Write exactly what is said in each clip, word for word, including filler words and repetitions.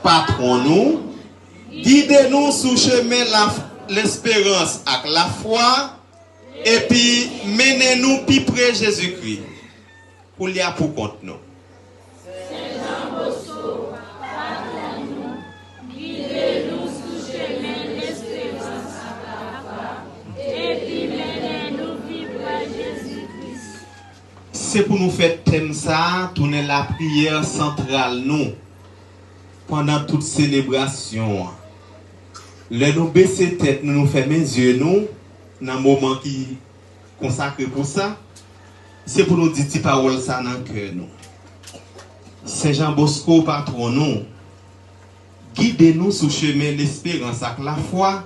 Patwon nou, gide nou sou chemen la, lesperans ak lafwa, epi mennen nou pi pre Jezikri. Koulye a poukont nou. Sen Jan Bosko, patwon nou, gide nou sou chemen lesperans ak lafwa, epi mennen nou pi pre Jezikri. Se pou nou fè tèm sa a tounen lapriyè santral nou pandan tout selebrasyon an. Lè nou bese tèt nou, nou fèmen zye nou nan moman ki konsakre pou sa, se pou nou di ti pawòl sa nan kè nou. Sen Jan Bosko, patwon nou, gide nou sou chemen lesperans ak lafwa,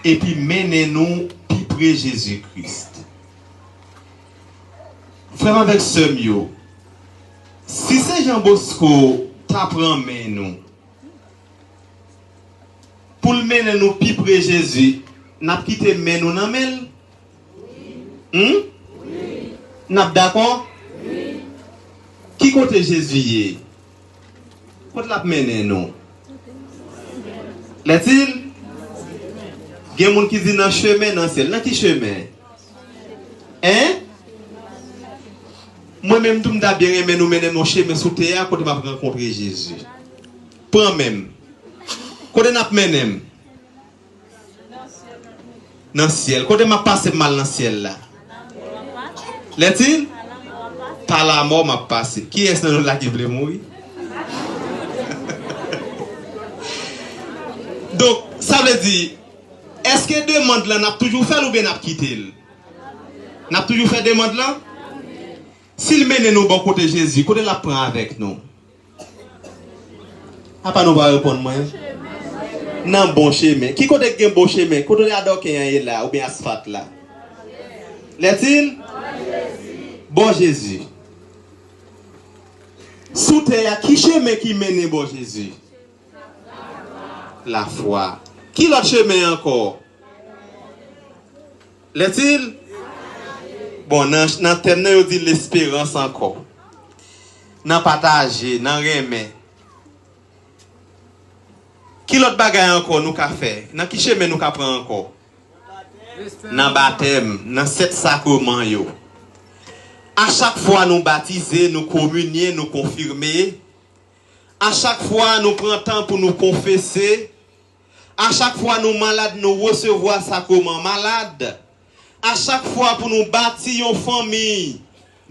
epi mennen nou pi pre Jezi Kris. Frè m avèk sè m yo, si Sen Jan Bosko ta pran men nou, pou l mennen nou pi pre Jezi, n ap kite men nou nan men l? Hmm? N ap dakò? Ki kote Jezi ye? Kote l ap mennen nou? Lètil? Gen moun ki di nan chemen nan syèl. Nan ki chemen? Hein? Mwen menm tou m ta byen renmen nou mennen m yon chemen sou tè a kote m ap rankontre Jezi. Pran men m. Kote n ap mennen m? Nan syèl. Kote m ap pase pou m al nan syèl la? Lètil? Pa lamò m ap pase. Kiyès nan nou la ki vle mouri? Donk, sa vle di, èske demann lan n ap toujou fè l oubyen n ap kite l? N ap toujou fè demann lan? Si l mennen nou bò kote Jezi, kote l ap pran avèk nou? Apa nou pa reponn mwen? Nan bon chemen. Ki kote k gen bon chemen? Kote adòken an ye la, oubyen asfat la? Lètil? Bò Jezi. Sou tè a, ki chemen ki mennen bò Jezi? Lafwa. Ki lòt chemen ankò? Lètil? Bon, nan, nan tèm nan, yo di lesperans ankò. Nan pataje, nan renmen. Ki lòt bagay ankò nou ka fè? Nan ki chemen nou ka pran ankò? Nan batèm, nan sèt sakreman yo. A chak fwa nou batize, nou kominye, nou konfime, a chak fwa nou pran tan pou nou konfese, a chak fwa nou malad, nou resevwa sakreman malad, a chak fwa pou nou bati yon fanmi,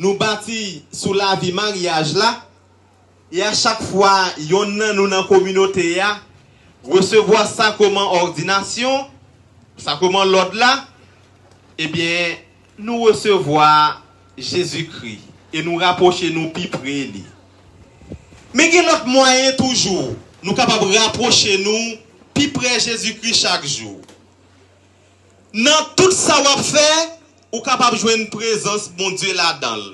nou bati sou lavi maryaj la, e a chak fwa yonn nan nou nan kominote a resevwa sakreman òdinasyon, sakreman lòd la, ebyen, nou resevwa Jezikri e nou rapwoche nou pi pre li. Men gen lòt mwayen toujou nou kapab rapwoche nou pi pre Jezikri chak jou. Nan tout sa w ap fè, ou kapab jwenn prezans Bondye ladan l.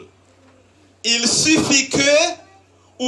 Il suffit que